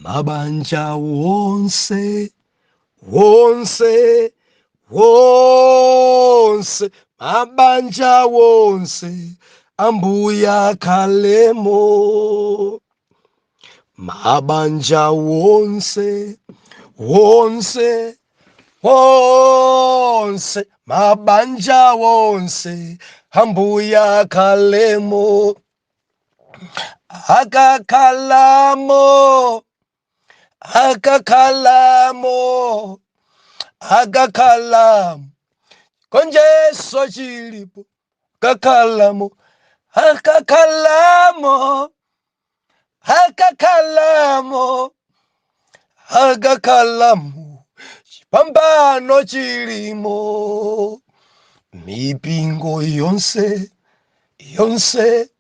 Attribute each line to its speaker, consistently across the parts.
Speaker 1: Mabanja wonse, wonse, wonse, mabanja wonse, Ambuye akhalemo. Mabanja wonse, wonse, wonse, mabanja wonse, Ambuye akhalemo. Akakhalamo, akakhalamo, akakhalamo, konjeso chilipo, akakhalamo, akakhalamo, akakhalamo, akakhalamo, chipambano chilimo. Mipingo yonse, yonse,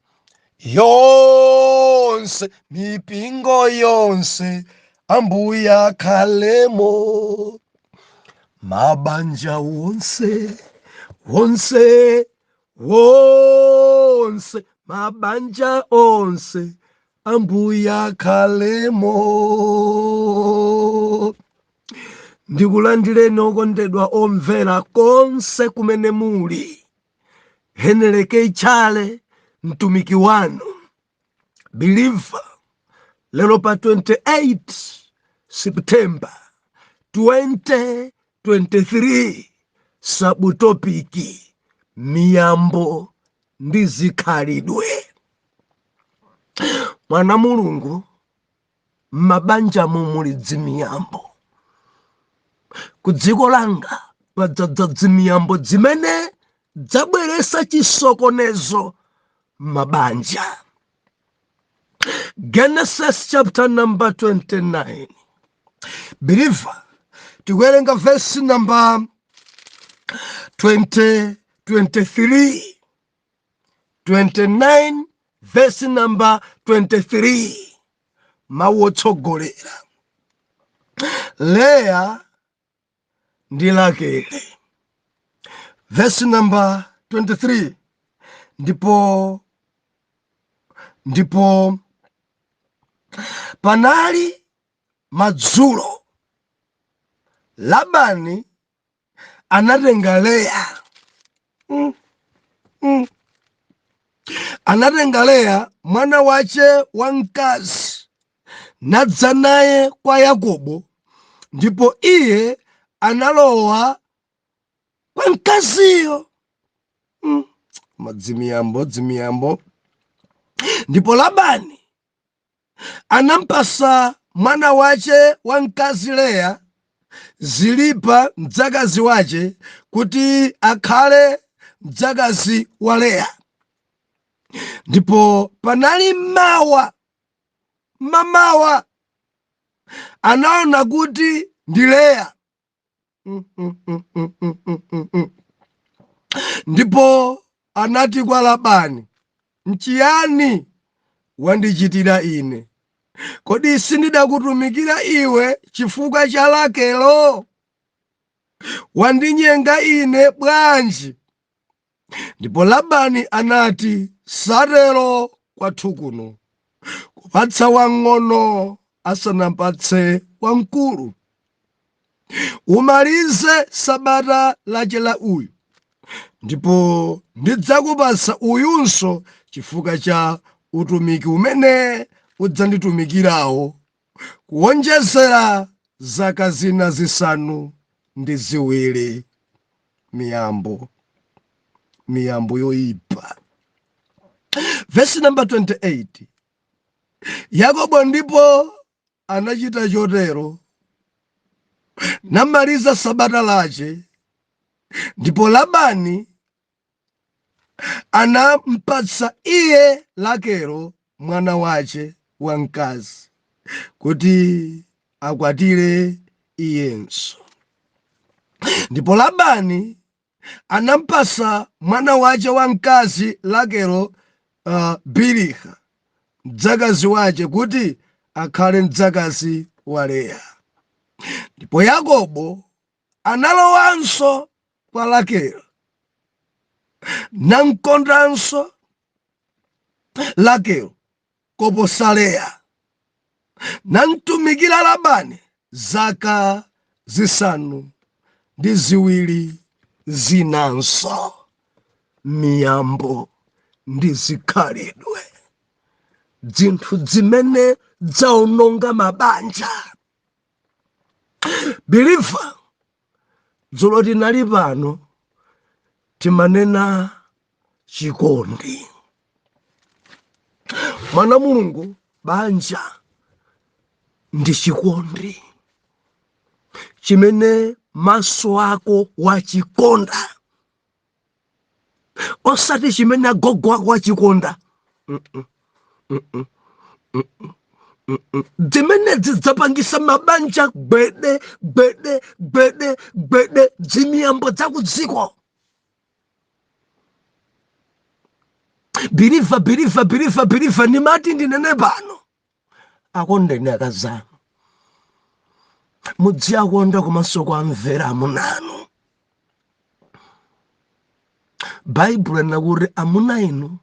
Speaker 1: yonse, mipingo yonse, Ambuye akhalemo. Mabanja wonse, wonse, wonse, mabanja onse, Ambuye akhalemo. Ndikulandireni okondedwa omvera konse kumene muli. Henry K. Chale, mtumiki wanu believer, lero pa 28 September 2023, subtopic miyambo ndi zikhalidwe. Mwana Mulungu, m'mabanja muli dzimiyambo. Ku dziko langa padzadza dzimiyambo dzimene dzabweresa chisokonezo m'mabanja. Genesis chapter number 29, believer, tikuwerenga verse number 20, 23, 29 verse number 23. Mawu otsogolera: Leya ndi Rakele. Verse number 23: Ndipo panali madzulo, Labani anatenga Leya, Anatenga Leya mwana wace wamkazi, nadza naye kwa Yakobo, ndipo iye analowa kwa mkaziyo. Madzimiyambo, dzimiyambo. Ndipo Labani anampasa mwana wace wamkazi Leya Zilipa mdzakazi wace kuti akhale mdzakazi wa Leya. Ndipo panali mawa mamawa, anaona kuti ndi Leya. Ndipo anati kwa Labani, "Nchiyani wandichitira ine? Kodi sindidakutumikira iwe chifukwa cha Rakelo? Wandinyenga ine bwanji?" Ndipo Labani anati, "Satero kwathu kuno, kupatsa wang'ono asanampatse wamkulu. Umalize sabata lache la uyu, ndipo ndidzakupatsa uyunso chifukwa cha utumiki umene udzanditumikirawo, kuwonjezera zaka zina 7. Miyambo, miyambo yoyipa. Verse number 28: Yakobo ndipo anachita chotero, namaliza sabata lache, ndipo Labani anampatsa iye Rakelo mwana wace wamkazi kuti akwatire iyenso. Ndipo Labani anampasa mwana wace wamkazi Rakelo Biliha mdzakazi wace kuti akhale mdzakazi wa Leya. Ndipo Yakobo analowanso kwa Rakelo, namkondanso Rakelo koposa Leya. Namtumikira Labani zaka 7 zinanso. Miyambo ndi zikhalidwe, dzinthu zimene dzaononga mabanja. Believer, dzulo tinali pano timanena chikondi. Mwana Mulungu, banja ndi chikondi chimene maso ako wachikonda, osati chimene agogo ako wachikonda. Zimene zidzapangisa mabanja gwede gwede gwede gwede, dzimiyambo dzakudziko. Believer, believer, believer, believer, nimati ndinene pano, akondeni akazanu, mudziakonda komanso kuamvera amunanu. Baibulo linena kuti amuna inu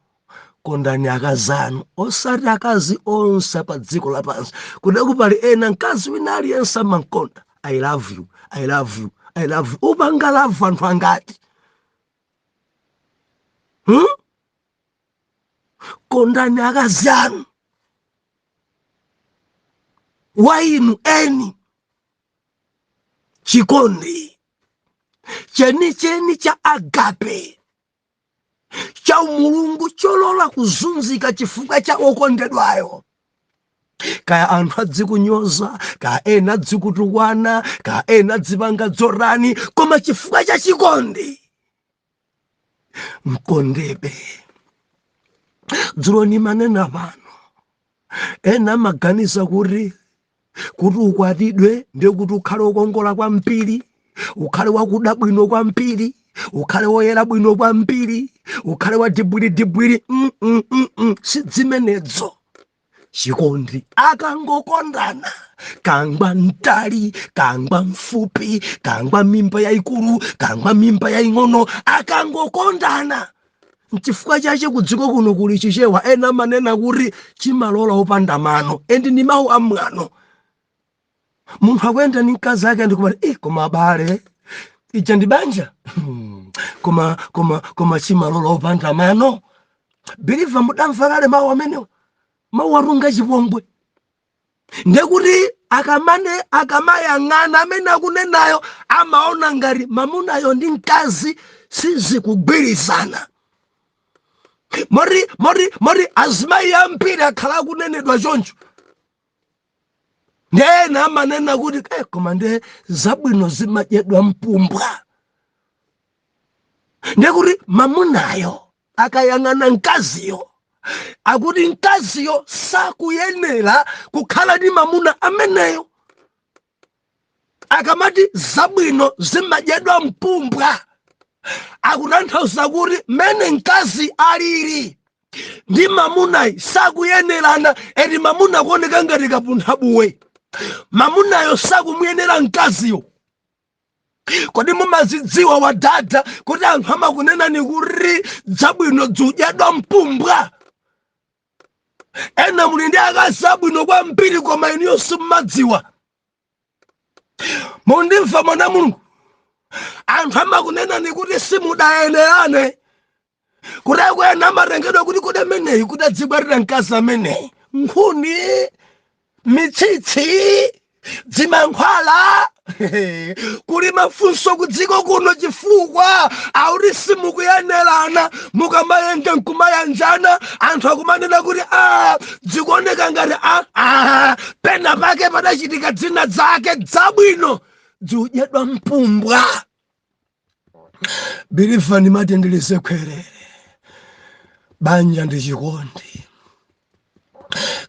Speaker 1: kondani akazanu, osati akazi onse pa dziko lapansi. Kudaku pali ena mkazi wina aliyense amankonda, I love you, I love you, I love you. Upanga love anthu angati? Kondani akazi anu wa inu eni, chikondi chenicheni cha agape cha umulungu cholola kuzunzika chifukwa cha okondedwayo. Kaya anthu adzikunyoza, kaya ena adzikutukwana, kaya ena adzipanga dzorani, koma chifukwa cha chikondi mkondebe. Dzulo nimanena pano, ena amaganiza kuti ukwatidwe ndiye kuti ukhale wokongola kwambiri, ukhale wakuda bwino kwambiri, ukhale woyera bwino kwambiri, ukhale wa dibwiri dibwiri. Si zimenezo. Chikondi, akangokondana, kangwa mtali, kangwa mfupi, kangwa mimba yayikulu, kangwa mimba yaying'ono, akangokondana. Nchifukwa chache kudziko kuno kuli Chichewa, ena amanena kuti chimalola opanda mano, endi ni mawu amwano. Munthu akuyenda ndi mkazi ake ndikumati, koma abale, ija ndi banja. Koma chimalola opanda mano. Believer, mudamva kale mawu amenewo? Mawu atunga chipongwe. Ndekuti akamayang'ana amene akunenayo amaona ngati mamunayo ndi mkazi sizikugwirizana. Mori azimayi ambiri akhala akunenedwa choncho. Ndena amanena kuti koma nde zabwino zimadyedwa mpumbwa. Ndekuti mamunayo akayang'ana mkaziyo akuti mkaziyo sakuyenera kukhala ndi mamuna ameneyo. Akamati zabwino zimadyedwa mpumbwa, akutanthauza kuti mene mkazi alili ndi mamunayi sakuyenerana. Eti mamuna kuoneka ngati kapunthabuwe, mamunayo sakumuyenera mkaziyo. Kodi mumazidziwa wadada kuti anthu amakunenani kuti zabwino zidyedwa mpumbwa? Ena muli ndi akazi abwino kwambiri, koma inuyo simumadziwa. Mundimva mwana Mulungu? Anthu amakunenani kuti simudayenerane. Kuti akwena amatengedwa kuti kodi ameneyi kuti adzikwatira mkazi ameneyi, nkhuni, mitsitsi, dzimankhwala. Kuli mafunso kudziko kuno chifukwa auti simukuyenerana. Mukamayenda nkumayanjana, anthu akumanena kuti zikuoneka ngati pena pake padachitika dzina zake zabwino ziudyedwa mpumbwa. Believer, ndimatendelize khwerere, banja ndi chikondi.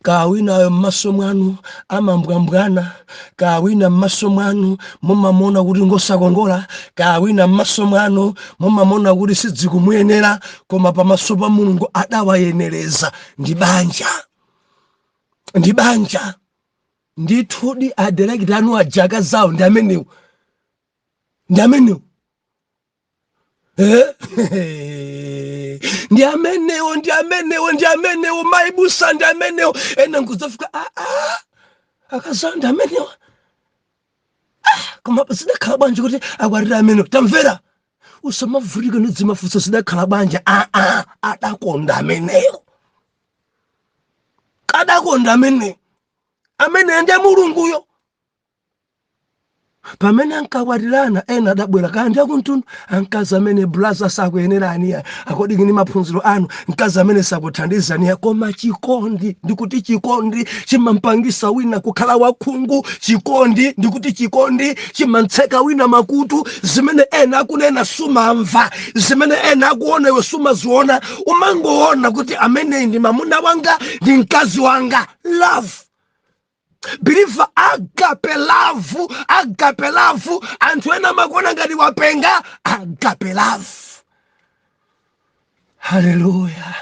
Speaker 1: Kawinayo m'maso mwanu amambwambwana, kawina m'maso mwanu mumamona kuti ngosakongola, kawina m'maso mwanu mumamona kuti sidzikumuyenera, koma pamaso pa Mulungu adawayenereza. Ndi banja, ndi banja ndithudi. Adirekita anu ajaka zawo ndi amenewo, ndi amenewo. Ndi amenewo, ndi amenewo, ndi amenewo, maibusa ndi amenewo. Ena nkudzafika. Akazi ndi amenewa. Koma zidakhala bwanji kuti akwatira amenewa? Tamvera, usamavutike ndi dzimafunso zidakhala bwanji. Aa, adakonda ameneyo, adakonda ameneyo, amene ndiye Mulunguyo. Pamene ankakwatirana, ena adabwera kandi akumtundu, amkazi amene brother sakuyenerani, according ndi maphunziro anu, mkazi amene sakuthandizani. Koma chikondi, ndikuti chikondi chimampangisa wina kukhala wakhungu. Chikondi, ndikuti chikondi chimantseka wina makutu. Zimene ena akunena sumamva, zimene ena akuona iwe sumaziona. Umangoona kuti ameneyi ndi mamuna wanga, ndi mkazi wanga. Love, believer, agape love, agape love. Anthu ena amakuona ngati wapenga. Agape love. Haleluya!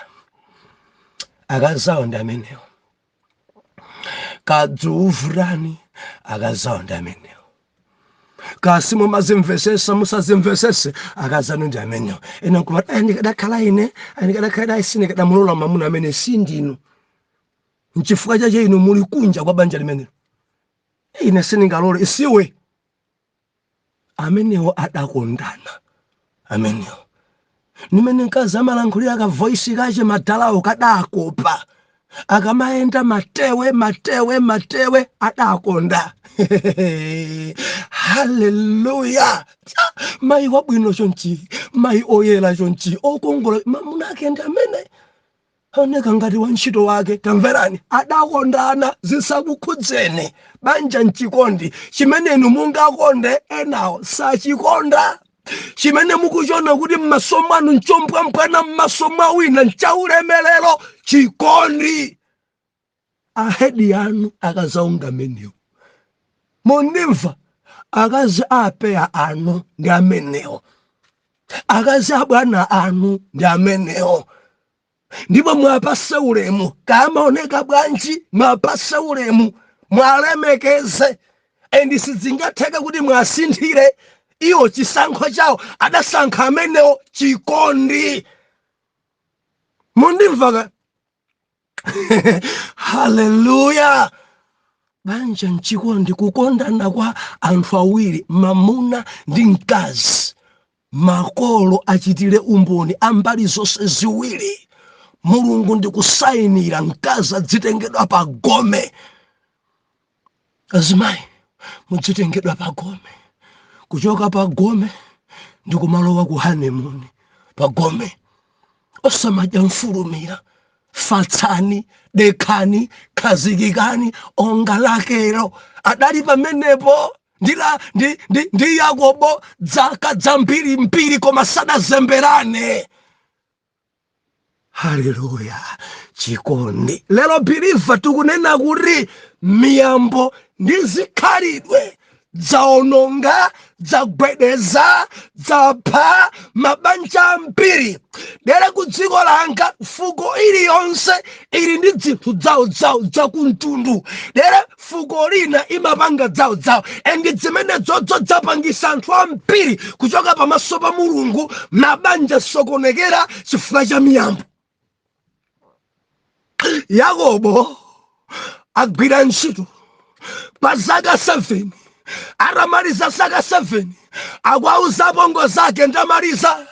Speaker 1: Akazawo ndi amenewo. Kadzuuvurani, akazawo ndi amenewo. Kasi mumazimvesesa, musazimvesese, akazanu ndi amenewo. Ena nkumati, "Eh, ndikadakhala ine, ndikadakhala ine, sindikadamulola mamuna amene." Sindinu, nchifukwa chache inu muli kunja kwa banja limenelo. Ine sindingalole isiwe. Amenewo adakondana amenewo. Nimene mkazi amalankhulira, ka voice kache madalawo kadakopa. Akamayenda matewe, matewe, matewe, adakonda. Haleluya! Mayi wabwino chonchi, mayi oyera chonchi, okongola, mamuna ake ndi amene aoneka ngati wantchito wake. Tamverani, adakondana. Zisakukhudzeni. Banja mchikondi. Chimene inu mungakonde, enawo sachikonda. Chimene mukuchiona kuti m'maso mwanu nchombwambwana, m'maso mwa wina nchaulemerero. Chikondi. Ahedi anu akazaunga amenewo, mundimva? Akazi apeya anu ndi amenewo, akazi abwana anu ndi amenewo. Ndipo mwapase ulemu. Kamaoneka bwanji, mwapase ulemu, mwalemekeze. And sidzingatheke kuti mwasinthire iwo chisankho chawo. Adasankha amenewo. Chikondi. Mundimva ka? Haleluya! Banja mchikondi, kukondana kwa anthu awiri, mamuna ndi mkazi. Makolo achitire umboni ambali zonse ziwiri, Mulungu ndikusayinira. Mkazi adzitengedwa pa gome, azimayi mudzitengedwa pa gome. Kuchoka pa gome ndikumalowa ku honeymoon. Pa gome, osamadya mfulumira. Fatsani, dekhani, khazikikani. Onga Lakelo adali pamenepo ndi Yakobo dzaka dzambirimbiri, koma sadazemberane. Haleluya! Chikondi. Lero, believer, tikunena kuti miyambo ndi zikhalidwe dzaononga, dzagwedeza, dzapha mabanja ambiri. Dere ku dziko langa, fuko iliyonse ili ndi zinthu dzawo dzawo dzakumtundu. Dere fuko lina imapanga dzawo dzawo, and zimene dzodzo dzapangisa anthu ambiri kuchoka pamaso pa Mulungu. Mabanja sokonekera chifukwa cha miyambo. Yakobo agwira ntchito pa zaka 7. Atamaliza zaka 7, akuauza apongo zake, "Ndamaliza,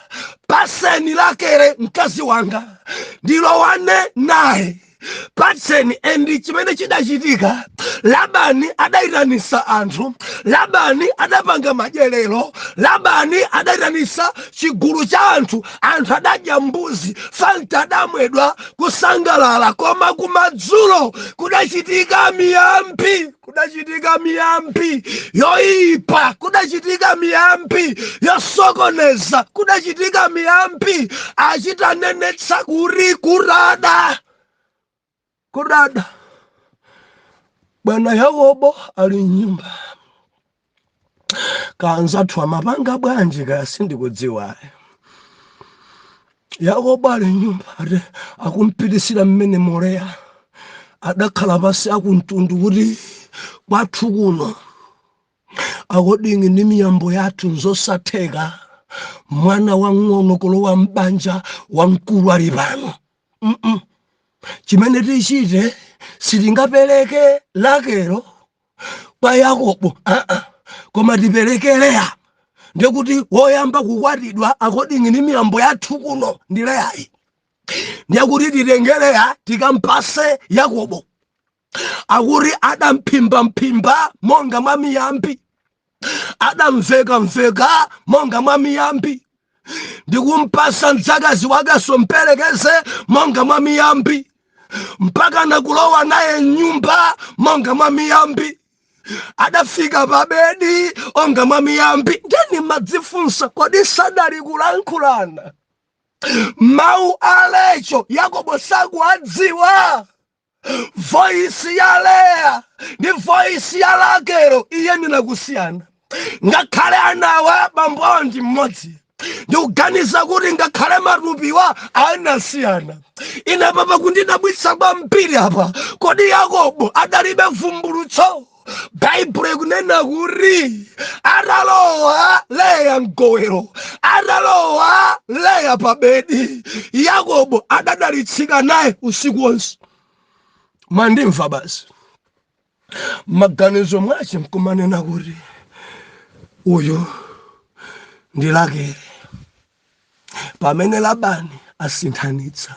Speaker 1: paseni Lakele mkazi wanga ndilowane naye, patseni." And chimene chidachitika, Labani adayitanisa anthu, Labani adapanga madyerero, Labani adayitanisa chigulu cha anthu. Anthu adadya mbuzi, Fanta adamwedwa, kusangalala. Koma kumadzulo kudachitika miyambi, kudachitika miyambi yoipa, kudachitika miyambi yosokoneza, kudachitika miyambi achitanenetsa kuri kurada kudada. Bwana Yakobo ali mnyumba, kanzathu amapanga bwanji kaya, sindikudziwa. Yakobo ali mnyumba, ati akumpitisira mmene moleya adakhala pasi akumtundu kuti kwathu kuno, according ndi miyambo yathu, nzosatheka mwana wang'ono kulowa mbanja wamkulu ali pano. Chimene tichite, sitingapereke Lakelo. Kwa Yakobo, aa, koma tipereke Leya. Ndikuti woyamba kukwatidwa according ni miyambo yathu kuno ndi Leyayi, ndiyekuti titenge Leya tikampase Yakobo. Akuti adamphimbamphimba monga mwa miyambi, adamvekamveka monga mwa miyambi, ndikumpasa mdzakazi wakenso mperekeze monga mwa miyambi, mpaka nakulowa naye mnyumba monga mwa miyambi, adafika pa bedi onga mwa miyambi. Ndeni madzifunsa, kodi sadali kulankhulana mawu a Lecho Yakobo sakuadziwa? Voice ya Leya ndi voice ya Lakelo iyenera kusiyana, ngakhale anawa bambo awo ndi mmodzi. Ndikuganiza kuti ngakhale matupiwa anasiyana. Ine papa kundidabwitsa kwambiri apa, kodi Yakobo adalibe vumbulutso? Baibulo ikunena kuti atalowa Leya mgowero, atalowa Leya pa bedi, Yakobo adadalitsika naye usiku wonse. Mwandimva? Basi, maganizo mwache nkumanena kuti uyu ndi Lakele, pamene Labani asinthanitsa,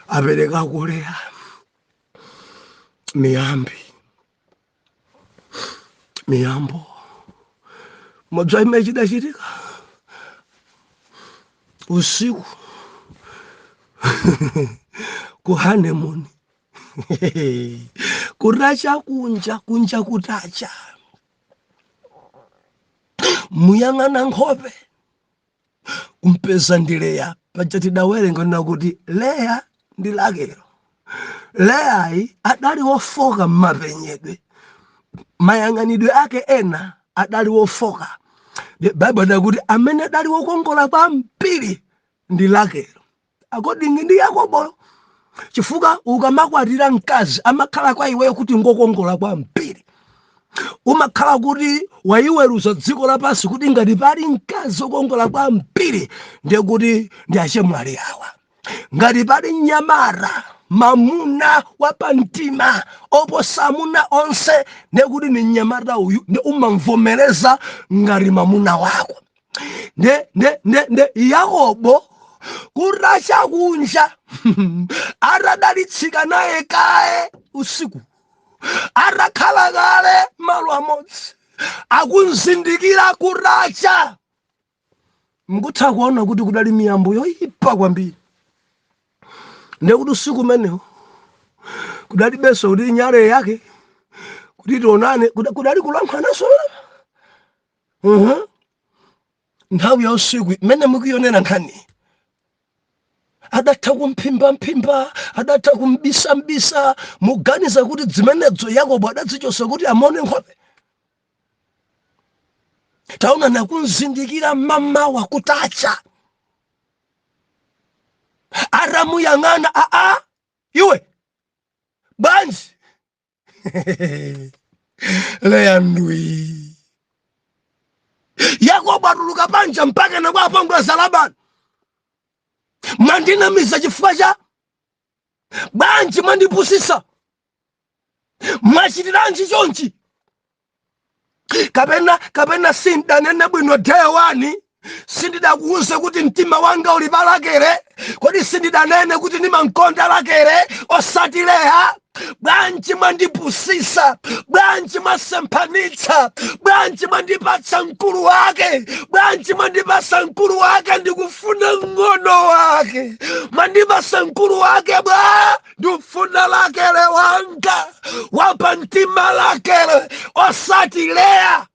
Speaker 1: apereka kuleya. Miyambi, miyambo, modza imene chidachitika usiku ku honeymoon, kutacha kunja, kunja kutacha, muyang'ana nkhope kumpeza ndi Leya. Paja tidawerenga na kuti Leya ndi Lakelo, Leyayi adali wofoka m'mapenyedwe, mayang'anidwe ake ena adali wofoka. Baibulo dakuti amene adali wokongola kwambiri ndi Lakelo according ndi Yakoboyo, chifukwa ukamakwatira mkazi amakhala kwa iweyo kuti ngokongola kwambiri, umakhala kuti wayiweruza dziko lapansi kuti ngati pali mkazi wokongola kwambiri ndiye kuti ndi achemwali awa, ngati pali mnyamata mamuna wapamtima oposa amuna onse ndiye kuti ni mnyamata uyu, ndi umamvomereza ngati mamuna wako. Nde Yakobo kutacha kunja, atadalitsika naye kaye usiku, atakhala kale malo amodzi, akunzindikira kutacha. Mukutha kuona kuti kudali miyambo yoyipa kwambiri. Ndekuti usiku umenewo kudalibenso kuti nyale yake kuti tionane, kudali kulankhulanaso. Nthawi ya usiku imene mukuyonera nkhani, adatha kumphimba-mphimba, adatha kumbisa-mbisa. Muganiza kuti zimenezo Yakobo adazichosa kuti amone nkhope? Taona, nakunzindikira mamawa kutacha, atamuyang'ana, aa, iwe bwanji? Leya ndwi. Yakobo atuluka panja mpaka nakwapangula Labani, mwandinamiza chifukwa cha bwanji? Mwandipusisa, mwachitiranji chonchi? Kapena sindanene bwino day one? Sindidakuwuze kuti mtima wanga uli pa Lakele? Kodi sindidanene kuti ndimamkonda Lakele osati Leya? Bwanji mwandipusisa? Bwanji mwasemphanitsa? Bwanji mwandipatsa mkulu wake? Bwanji mwandipatsa mkulu wake? Ndikufuna mng'ono wake. Mwandipatsa mkulu wake bwa? Ndikufuna Lakele wanga wapa mtima, Lakele osati Leya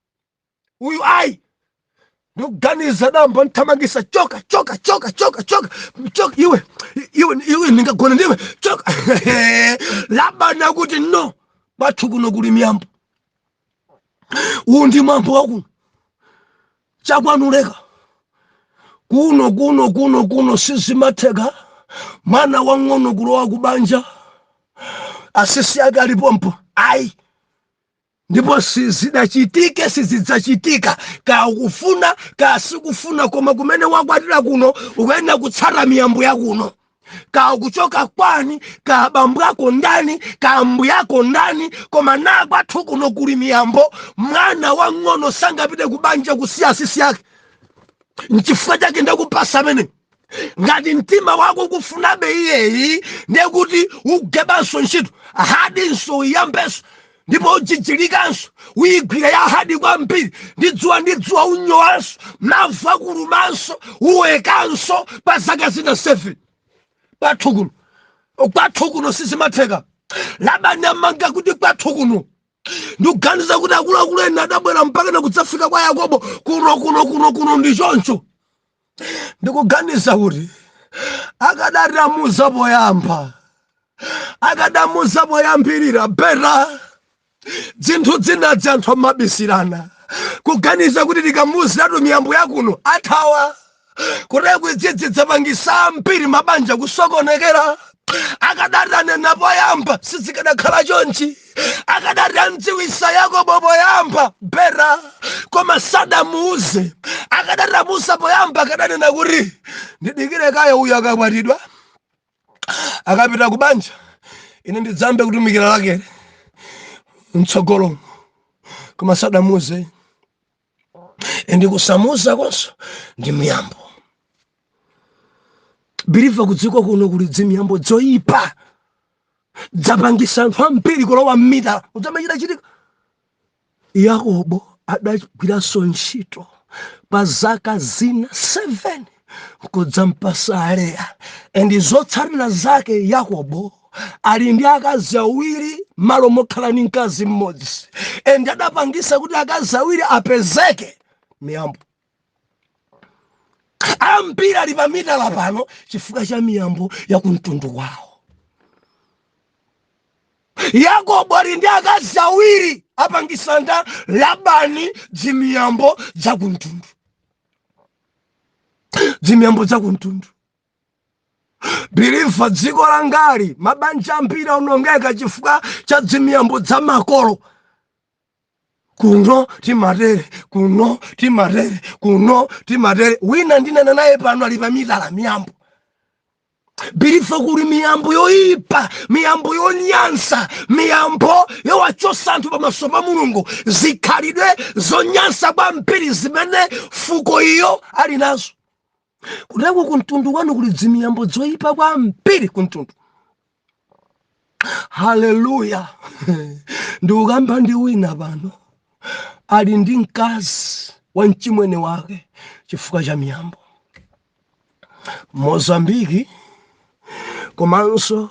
Speaker 1: uyu ayi. Ndikuganiza damba nthamangisa, choka, choka, choka, choka, choka, choka iwe, iwe, iwe, ndingagona ndiwe, choka. Labani akuti no, kwathu kuno kuli miyambo, uwu ndi mwambo wakuno, chakwanuleka kuno, kuno, kuno, kuno sizimatheka mwana wang'ono kulowa kubanja asisi ake alipompo, ayi. Ndipo sizidachitike, sizidzachitika, kaya ukufuna kaya sikufuna, koma kumene wakwatira kuno ukuyenera kutsata miyambo ya kuno. Ka ukuchoka kwani, ka abambo ako ndani, ka ambuyako ndani, koma na kwathu kuno kuli miyambo. Mwana wang'ono sangapite kubanja kusiya asisi ake. Nchifukwa chake ndakupasa amene ngati mtima wako ukufunabe iyeyi, ndiye kuti ugebanso ntchito hadinso, uyambenso, ndipo ujijilikanso, uyigwira ya hard kwambiri, ndi dzuwa ndi dzuwa, unyowanso, mavu akulumanso, uwekanso pa zaka zina 7. Kwathu kuno, kwathu kuno sizimatheka. Labani amanga kuti kwathu kuno. Ndikuganiza kuti akuluakulu ena adabwera mpaka nakudzafika kwa Yakobo kuno, kuno, kuno, kuno ndi choncho. Ndikuganiza kuti akadati amuza poyamba, akadamuza poyambirira better. Dzinthu dzinadzi anthu amabisirana, kuganiza kuti tikamuziratu miyambo yakuno athawa. Kuteko idzidzi dzapangisa ambiri mabanja kusokonekera. Akadati anena poyamba, sizikadakhala chonchi. Akadati amdziwisa Yakobo poyamba, better, koma sadamuuze. Akadati amuuza poyamba, akadanena kuti ndidikire kaye uyu akakwatidwa, akapita kubanja, ine ndidzambe kutumikira Rakele mtsogolo. Koma sadamuuze. Ndikusamuuza konso ndi miyambo. Believer, kudziko kuno kuli dzimiyambo dzoyipa, dzapangisa anthu ambiri kulowa m'mitala. Udzamachita chitika, Yakobo adagwiranso ntchito pa zaka zina 7 kudzampasa Leya. And zotsatira zake, Yakobo ali ndi akazi awiri malo mokhala ndi mkazi mmodzi, and adapangisa kuti akazi awiri apezeke miyambo. Ambiri ali pamitala pano chifukwa cha miyambo ya kumtundu kwawo. Yakobo ali ndi akazi awiri, apangisa nda Labani, dzimiyambo dzakumtundu, dzimiyambo dzakumtundu. Believer, dziko langali mabanja ambiri aonongeka chifukwa cha dzimiyambo dza makolo. Kuno timatere, kuno timatere, kuno timatere. Wina ndinena naye pano ali pamitala, miyambo. Believer, kuli miyambo yoyipa, miyambo yonyansa, miyambo yowachosa anthu pamaso pa Mulungu, zikhalidwe zonyansa kwambiri zimene fuko iyo ali nazo. Kuteko kumtundu kwanu kuli dzimiyambo zoyipa kwambiri kumtundu. Haleluya! Ndikukamba ndi wina pano ali ndi mkazi wa mchimwene wake chifukwa cha miyambo. Mozambiki komanso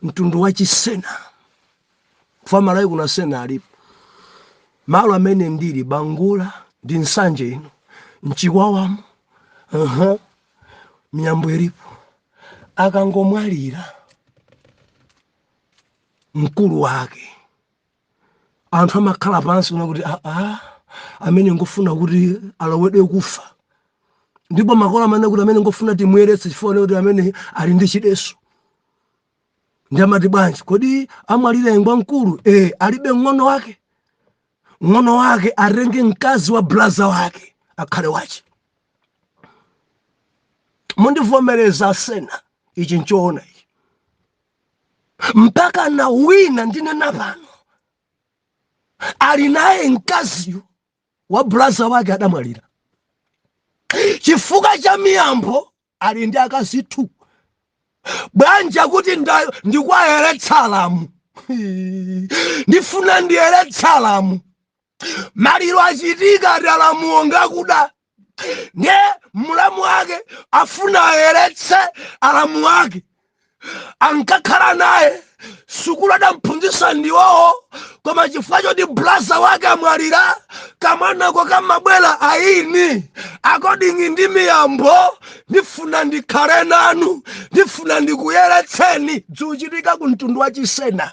Speaker 1: mtundu wa Chisena, kufa Malawi kuna Sena alipo. Malo amene ndili Bangula ndi Nsanje ino mchikwawamo, miyambo ilipo. Akangomwalira mkulu wake, anthu amakhala pansi kuna kuti aa, amene ngofuna kuti alowedwe kufa, ndipo makolo amene kuti amene ngofuna timuyeretse chifukwa kuti amene ali ndi chideso. Ndi amati bwanji, kodi amwalira ngwa mkulu, alibe ng'ono wake? Ng'ono wake atenge mkazi wa brother wake akhale wache. Mundivomereza asena, ichi nchoona ichi. Mpaka na wina ndinena pano ali naye mkaziyo wa brother wake, adamwalira. Chifukwa cha miyambo ali ndi akazi 2. Bwanja kuti ndikwayeretsa alamu, ndifuna ndiyeretsa alamu. Maliro achitika, ati alamuwo ngakuda, ndiye mulamu wake afuna ayeretse alamu ake ankakhala naye sukulu, adamphunzitsa ndiwowo. Koma chifukwa choti brother wake amwalira, kamwanako kamabwera aini, according ndi miyambo ndifuna ndikhale nanu, ndifuna ndikuyeretseni. Dzuchitika ku mtundu wa Chisena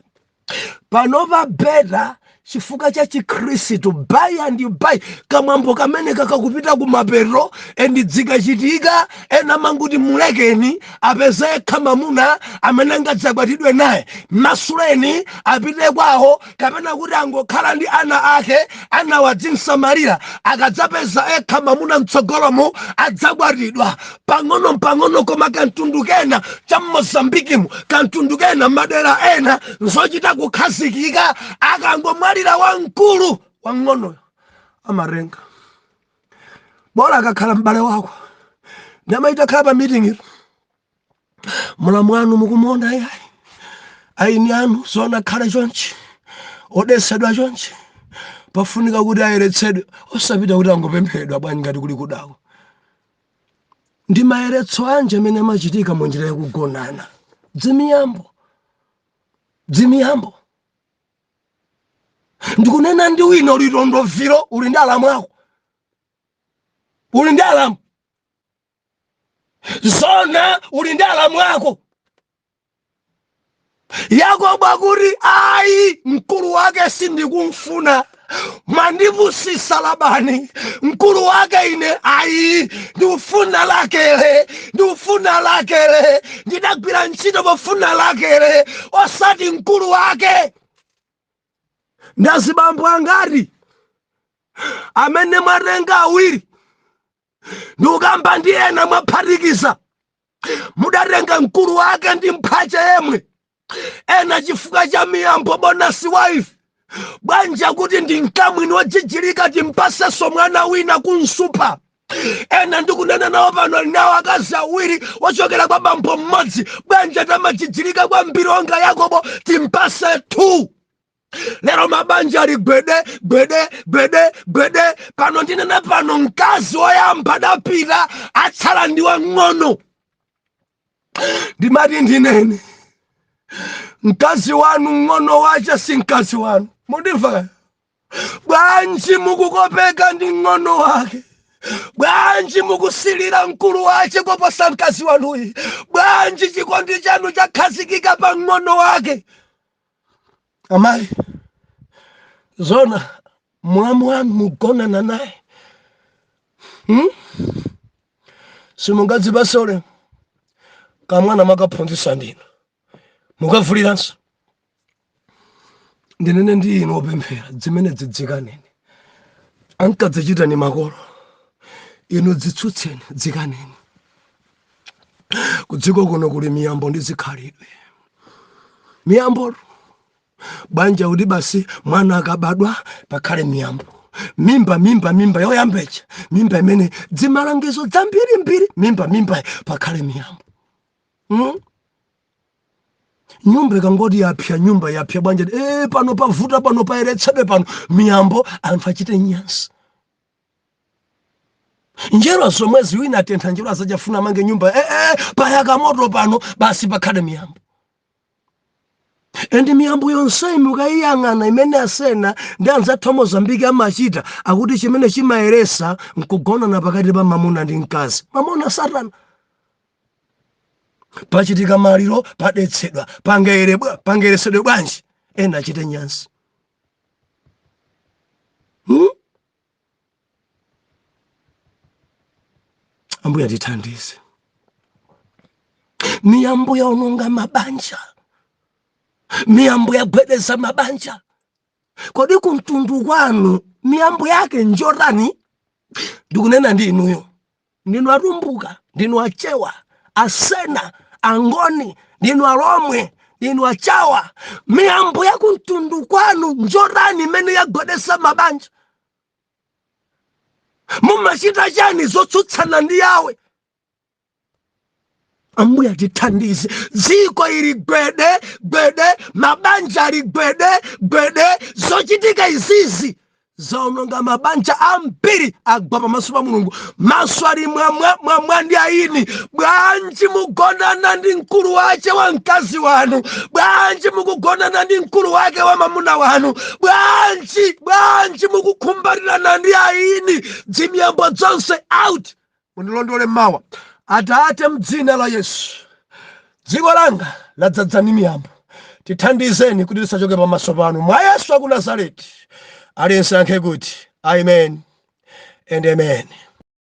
Speaker 1: panopa. Better. Chifukwa cha Chikhristu, by and by kamwambo kamene kakakupita kumapeto, and zikachitika ena amanguti mulekeni apeze yekha mamuna amene angadzakwatidwe naye, masuleni apite kwawo, kapena kuti angokhala ndi ana ake, anawo adzimsamalira, akadzapeza ekha mamuna mtsogolomo adzakwatidwa pang'ono pang'ono. Koma kamtundu kena cha Mozambikimu, kamtundu kena madera ena, nzochita kukhazikika. Akangomwalira wamkulu, wang'onoyo amarenga. Bola akakhala m'bale wako ndi amaita khala pa meeting, mulamu wanu mukumuona, yayi, aini anu zona khale chonchi, odesedwa chonchi, pafunika kuti ayeretsedwe. Osapita kuti angopemphedwa bwanji ngati kuli kudako? Ndi mayeretso anje amene amachitika mu njira yakugonana? Dzimiyambo, dzimiyambo. Ndikunena ndi wina uli tondoviro, uli ndi alamu ako, uli ndi alamu zona, uli ndi alamu ako. Yakobo akuti ayi, mkulu wake sindikumfuna, mwandipusisa Labani, mkulu wake ine ayi, ndikufuna Lakele, ndikufuna Lakele, ndidagwira ntchito pofuna Lakele, osati mkulu wake. Ndazibambo angati amene mwatenga awiri? Ndikukamba ndi ena mwaphatikiza, mudatenga mkulu wake ndi mphache yemwe. Ena chifukwa cha miyambo, bonus wife, bwanja kuti ndi mkamwini wojijilika, timpasenso mwana wina kunsupha. Ena ndikunena nawo pano ali nawo akazi awiri wochokera kwa bambo mmodzi. Bwanja tamajijilika kwambiri onga Yakobo, timpase 2. Lero mabanja ali gwede gwede gwede gwede. Pano ndinena pano, mkazi woyamba adapita, atsala ndi wang'ono. Ndimati ndinene, mkazi wanu ng'ono wache si mkazi wanu. Mundimva bwanji? Mukukopeka ndi ng'ono wake bwanji? Mukusilira mkulu wache koposa mkazi wanuyi bwanji? Chikondi chanu chakhazikika pa ng'ono wake. Amayi, zona mulamu wanu mugonana naye, Simungadzipasole kamwana makaphunzitsa ndinu, mukavuliranso. Ndinene ndi inu opemphera, zimene dzidzikaneni ankadzichita ni makolo inu, dzitsutseni, dzikaneni. Kudziko kuno kuli miyambo ndi zikhalidwe. Miyambo bwanja kuti basi mwana akabadwa pakhale miyambo, mimba, mimba, mimba yoyambecha, mimba imene dzimalangizo dzambirimbiri, mimba, mimba, pakhale miyambo, Nyumba ikangoti yapya, nyumba yapya bwanja, pano pavuta, pano payeretsedwe, pano miyambo, anthu achite nyansi. Njerwa zomwe ziwina atentha njerwa zachafuna amange nyumba, payaka moto pano, basi pakhale miyambo. And miyambo yonseyi mukayiyang'ana imene asena ndi anzathu a Mozambiki amachita, akuti chimene chimayeresa nkugonana pakati pa mamuna ndi mkazi. Mamuna satana. Pachitika maliro, padetsedwa, pangeyeresedwe bwanji? Ena achite nyansi, Ambuye atithandize. Miyambo yaononga mabanja, miyambo yagwedeza mabanja. Kodi kumtundu kwanu miyambo yake njotani? Ndikunena ndi inuyo, ndinu Atumbuka, ndinu Achewa, Asena, Angoni, ndinu Alomwe, ndinu Achawa, miyambo ya kumtundu kwanu njotani imene yagwedeza mabanja? Mumachita chani zotsutsana ndi yawe? Ambuye atithandize. Dziko ili gwede gwede, mabanja ali gwede gwede. Zochitika izizi zaononga mabanja ambiri, agwa pamaso pa Mulungu, maso ali mwamwa mwamwa ndi aini. Bwanji mugonana ndi mkulu wace wa mkazi wanu? Bwanji mukugonana ndi mkulu wake wa mamuna wanu? Bwanji, bwanji mukukhumbatirana ndi aini? Dzimiyambo zonse out. Mundilondole mawa. Atate, mdzina la Yesu, dziko langa ladzadza ndi miyambo. Tithandizeni kuti tisachoke pamaso panu mwa Yesu aku Nazareti. Aliyense yankhe kuti amen and amen.